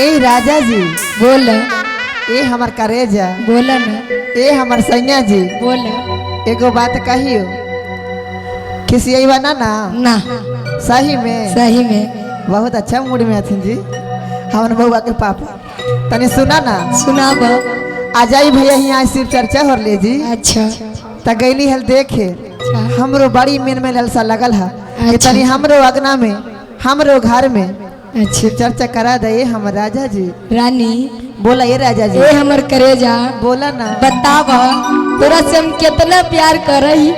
ए राजा जी बोल। ए हमर करेजा बोल ना। ए हमर सैया जी बोल। एगो बात कहियो खिसियबा ना ना? ना। सही में? सही में। बहुत अच्छा मूड में हथिन जी हमन बउआ के पापा। तनी सुना ना। सुनाब। आ जाई भैया यहाँ शिव चर्चा हो ले जी। अच्छा। त गईली हल देखे। अच्छा। हमरो बड़ी मन में ललसा लगल है कि अच्छा। तनी हमरो अगना में हमरो घर में अच्छा। शिव चर्चा करा दे हमर राजा जी। रानी। बोला ये राजा जी। ए हमर करेजा। बोला ना। बताब तोरा से हम कितना प्यार करही।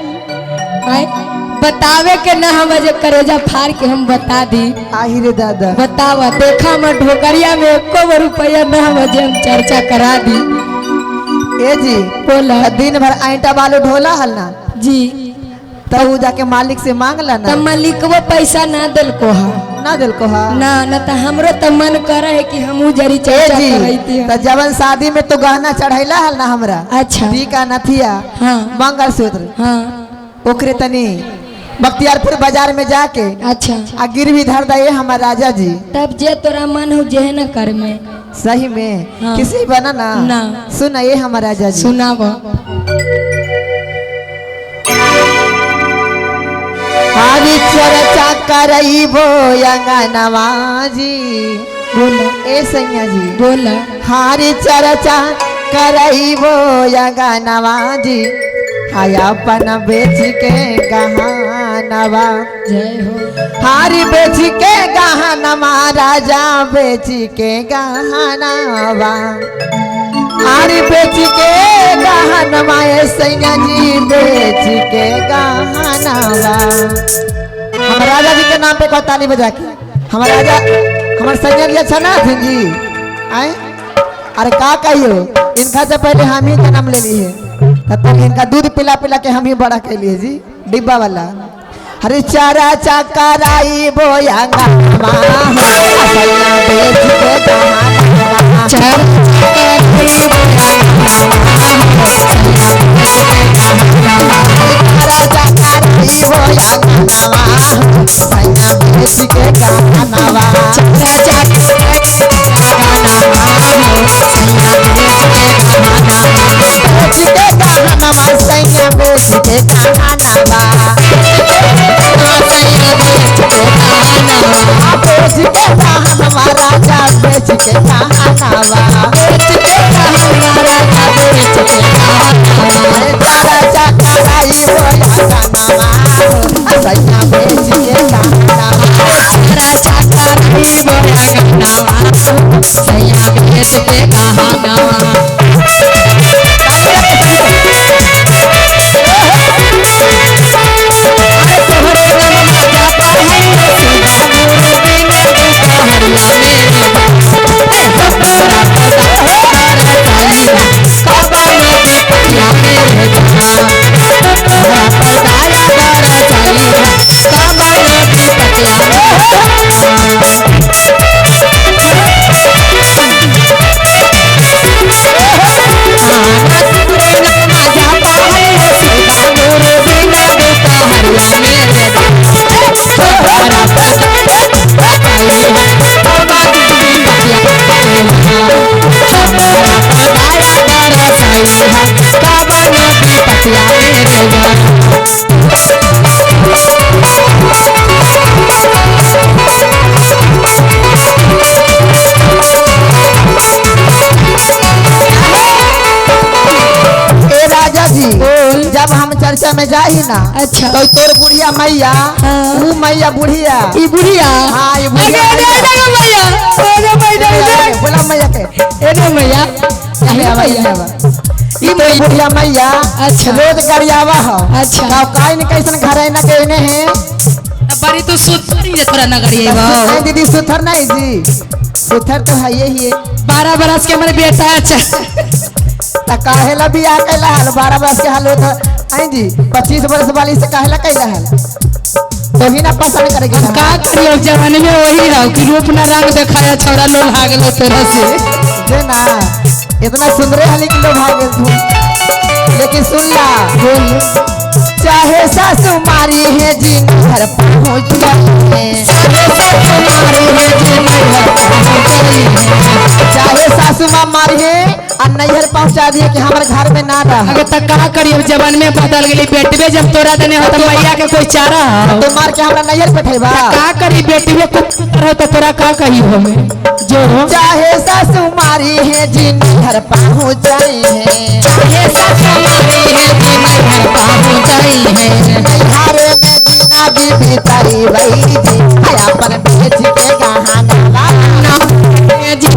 बतावे के ना हम जे करेजा फाड़ के हम बता दी। आही रे दादा। बतावा देखा हम ढोकरिया में एको गो रुपया ना हम जे हम चर्चा करा दी। ए जी। बोला। दिन भर आईटा बालू ढोला हल ना जी। तब उ जाके मालिक से मांग ला ना। तब मालिक वो पैसा ना दिल को हा। ना दिल को हा। ना ना त हमरो त मन करे है कि हमू जरी ए चर्चा जी करैती। त जवन शादी में तो गहना चढ़ैला हल ना हमरा। अच्छा। टीका नथिया हाँ। मंगलसूत्र। हाँ। ओकरे तनी बख्तियारपुर बाजार में जाके अच्छा। आ गिरवी धर दे हमर राजा जी। तब जे तोरा मन हो जे न कर में। सही में? हाँ। किसी बना ना? ना। सुना ये हमर राजा जी। सुनाब। हरी चर्चा करईबो अंगनवा जी। बोला। ए सैया जी। बोला। हारी चर्चा करईबो अंगनवा जी हाया अपन बेच के गहनवा। जय हो। हारी बेच के गहनवा राजा बेच के गहनवा। हारी बेच के गहनवा ए सैया जी बेच के गहनवा। हम राजा जी के नाम पे कोई ताली बजा के। हम राजा हमार सैया जी अच्छा ना हथिन जी आए। अरे का कहियो इनका से पहले हम ही जन्म ले लिए तब तक इनका दूध पिला पिला के हम ही बड़ा कैलिए जी डिब्बा वाला। अरे चारा चकराई बोयांगा सैया बेच के गहनवा। चारा चकराई बोयांगा सैया बेच के गहनवा। बेच के गहनवा सैया बेच के गहनवा। बेच के गहनवा राजा बेच के गहनवा। चारा चकराई बोयांगा सैया बेच के गहनवा। ए राजा जी जब हम चर्चा में जाही ना। अच्छा। तो तोर बुढ़िया मैया। हाँ। ऊ मैया बुढ़िया। ई बुढ़िया। हाँ, ई बुढ़िया। अरे, अरे, अरे, मैया। अरे, मैया, अरे। बोला मैया के। अरे, मैया। अरे, मैया। आवा। ई तोर बुढ़िया मैया। अच्छा। रोज गरियावा हो। अच्छा। तो काई न कैसन घर है ना के इने है। बड़ी तू सुथर ही तोरा नगरी नहीं दीदी सुथर नहीं जी सुथर तो है ही है। 12 बरस के हमारे बेटा अच्छा। त काहेला बियाह कैला हल 12 बरस के हाल होत आई जी 25 बरस वाली से काहेला कैला हल तो ही ना पसंद करेगी ना। का करियो जमाने में वही है कि रूप ना रंग दिखाया छोड़ा लोग भाग लो तेरा से जे ना इतना सुंदर हली कि लोग भाग गेल तू। लेकिन सुन ला। बोल। चाहे सासू मारी है जी घर पहुँच गए। चाहे सासू मारी है जी नैहर पहुँच गई। पहुंचा दिए कि हमारे घर में ना रह। अगर तक का करी जवान में बदल गेली बेटवे जब तोरा देने हो तो मैया के कोई चारा हो। तो मार के हमरा नैहर बैठेबा। का करी बेटवे को हो तो तोरा का कही हमें जो चाहे सासू मारी है जी नैहर पहुंचाई है। चाहे सासू मारी है जी नैहर पहुंचाई है। नैहर में जीना भी बिताई वही जी अपन बेच के गहना ना जी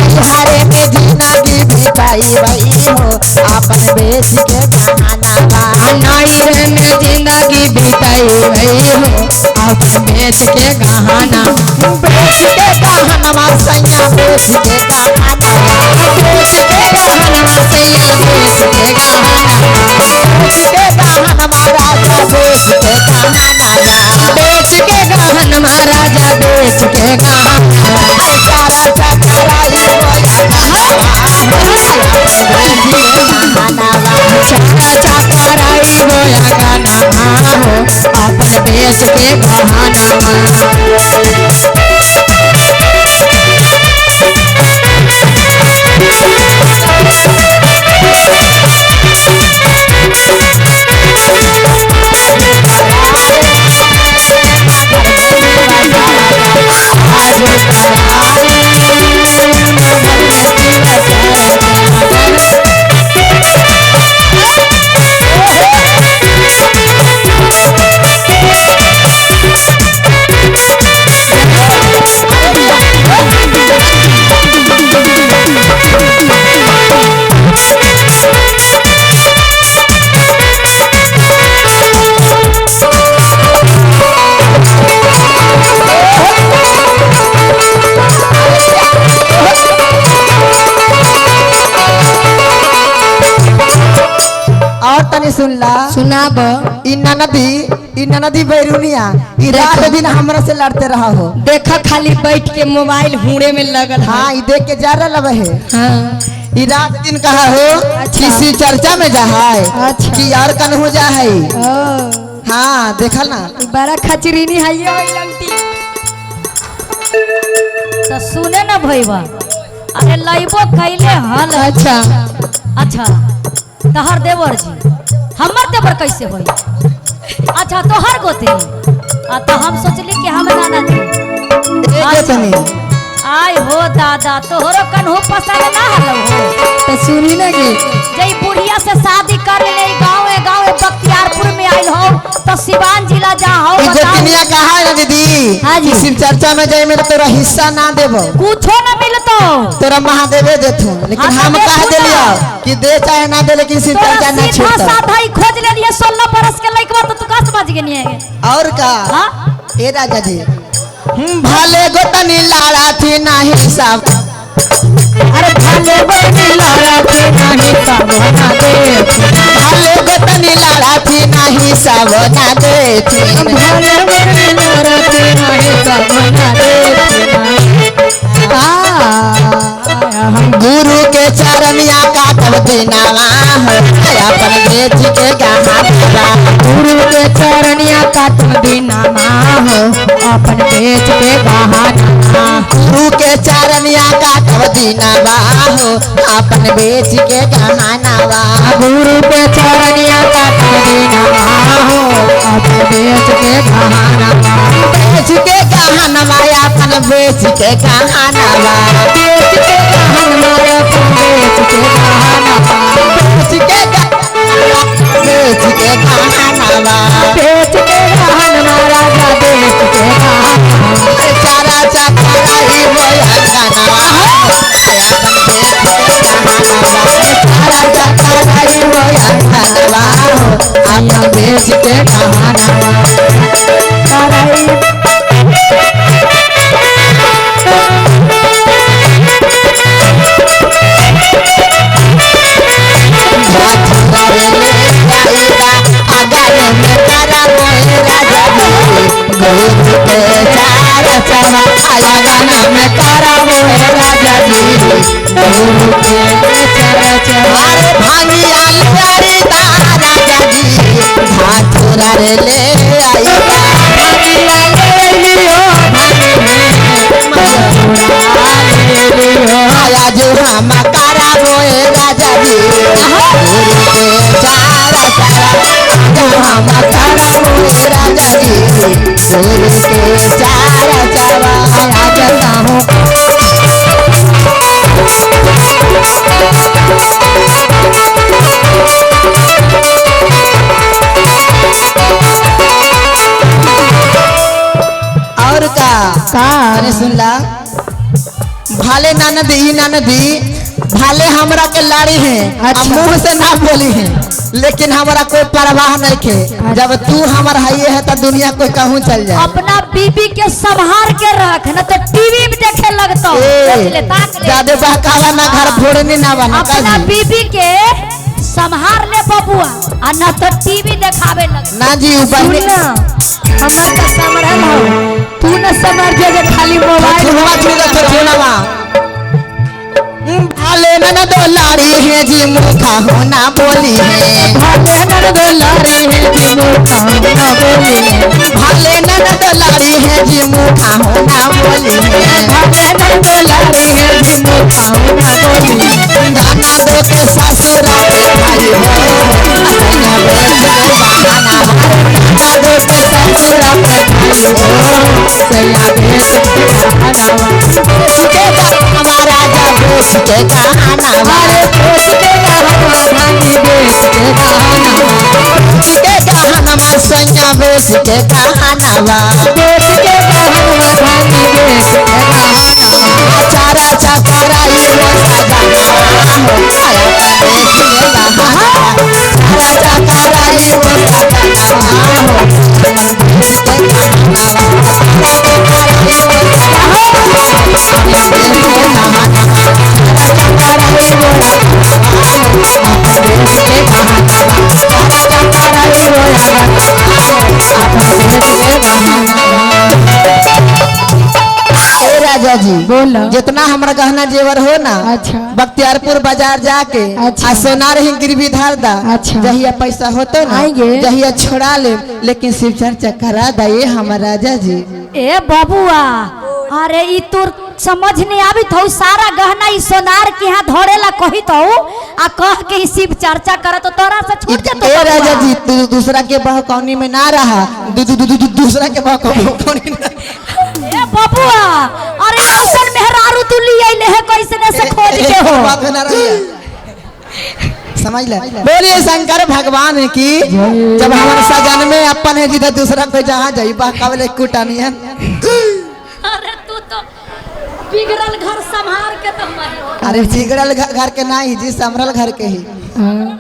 नैहर में जीना भी बिताई वही हो अपन बेच के गहना नैहर में जिंदगी बिताई वही हो अपन बेच के गहना। बेच के गहना सैया बेच के गहना बेच के गहना सैया बेच के गहना बेच के गहना राजा बेच के गहना बेच के गहना राजा बेच के गहना। सारा चकराई चारा चकराई बोया गाना हो अपन बेच के गहना। और तनी सुन ला। सुनाब। ई ननदी बैरुनिया ई रात दिन हमरा से लड़ते रहा हो। देखा खाली बैठ के मोबाइल हुड़े में लगल। हाँ ई देख के जा रहा है। हाँ ई रात दिन कहा हो। अच्छा। किसी चर्चा में जा है। अच्छा। कि यार कन हो जा है। हाँ देखा ना बड़ा खचरीनी है ये लंगटी। तो सुने ना भईवा अरे लइबो कैले हल। अच्छा अच्छा तहर देवर जी हमर देवर कैसे होई? अच्छा तोहर गोतनी आ तो हम सोचली कि हम नाना जी गोतनी। आय हो दादा तोहरो कन्हो पसंद ना हलो हो। तो सुनी ना कि जई बुढ़िया से शादी कर ले गांव गांव बख्तियारपुर में आइल हो तो सिवान जिला जा हो ई गोतनिया कहा है ना दीदी? हाँ जी। किसी चर्चा में जाए मेरे तोरा हिस्सा ना देबो कुछो ना मिलतो तोरा महादेवे देथु लेकिन हाँ, हम तो कह देथु देलियो ना। कि दे चाहे ना दे लेकिन शिव तोरा चर्चा ना सीधा छूटतो। साधा ही खोज ले लिए 16 बरस के लइकवा तो तू का समझ गेनी है? और का हां ए राजा जी भले गोतनी लाड़ा थी नाही सब। अरे भले गोतनी लाड़ा थी नाही सब ना दे। भले गोतनी लाड़ा थी नाही सब ना दे। भले गोतनी लाड़ा थी नाही सब ना दे। गुरु के चरनिया काटब दिनावा हो अपन बेच के गहना। गुरु के चरनिया काटब दिनावा हो अपन बेच के गहना। गुरु के चरनिया काटब दिनावा हो अपन बेच के गहनावा। गुरु के चरनिया काटब दिनावा हो अपन बेच के गहनावा। बेच के गहनावा अपन बेच के गहनावा। बेच के गहनावा अपन बेच के गहनावा। बेच के बेच के गहनावा। बेच के गहनावा राजा बेच के गहनावा। चारा चकरा ही बोया गाना अपन बेच के गहनावा। चारा चकरा ही बोया गाना अपन बेच के गहनावा। ले आई। शिव के चार चावा आ जाता हूँ। और का का अरे सुन ला, भाले नानद ई नानदी भाले हमरा के लाड़ी है। अच्छा। मुंह से ना बोली है, लेकिन हमरा कोई परवाह नहीं खे। जब तू हमर हइये है तो दुनिया कोई कहूँ चल जाए। अपना बीबी के संभाल के रख, न तो टीवी में देखे लगतो। देख ले, ताक ले। ज्यादा बहकावा ना, घर फोड़ने ना बना। अपना बीबी के संभाल ले बबुआ, आ न तो टीवी देखावे लग। ना जी ऊपर सुन ना, हमर का समरल हो, तू न समझ जे खाली मोबाइल। भाले ननद लाड़ी है जी मुखा हो ना बोली है। भाले ननद लाड़ी है जी मुखा ना बोली है। भाले ननद लाड़ी है जी मुखा हो ना बोली है। भाले ननद लाड़ी है जी मुखा ना बोली है। दाना दो के ससुरा के भाई हो, सैया बेच के बहाना। दाना दो के ससुरा के भाई हो, सैया बेच के बहाना। बेच के गहना राजा बेच के गहना। अरे बेच के गहना भाई बेच के गहना। बेच के गहना सैया बेच के गहना। बेच के गहना भाई बेच के गहना। चारा चकरा ये वो सजाना हो, आया बेच के गहना। चारा चकरा ये वो सजाना हो, बेच के गहना। चारा चकरा ये वो सजाना हो, बेच के गहना। चारा चकरा ये वो सजाना हो, बेच के गहना। चारा चकरा ये वो सजाना हो, बेच के गहना। ए राजा जी बोलो। जितना हमारा गहना जेवर हो ना, अच्छा। बख्तियारपुर बाजार जाके अच्छा। आ सोनार ही गिरवी धार दा। अच्छा। जहिया पैसा होतो ना आएंगे। जहिया छोड़ा ले, लेकिन शिव चर्चा करा दा ये हमारा राजा जी। ए बबुआ, अरे ई तोर समझ नहीं आवित हो, सारा गहना ई सोनार के यहाँ धरेला कहित हो, आ कह के ई शिव चर्चा करत तो तोरा से छूट जतो। ए राजा जी तू दूसरा के बहकौनी में ना रहा, दू दू दू दू दूसरा के बहकौनी ना। ए बबुआ, अरे औसन मेहरारू तू ली आइले है कैसे ने से खोज के हो। बात में ना रहिए, समझ ले। बोलिए शंकर भगवान की। जब हमारे सजन में अपन है जिधर दूसरा कोई जहाँ जाई बहकावे कुटानी है। अरे तू तो बिगड़ल घर संभाल के तो मही। अरे बिगड़ल घर के ना ही जी, संभरल घर के ही। हाँ।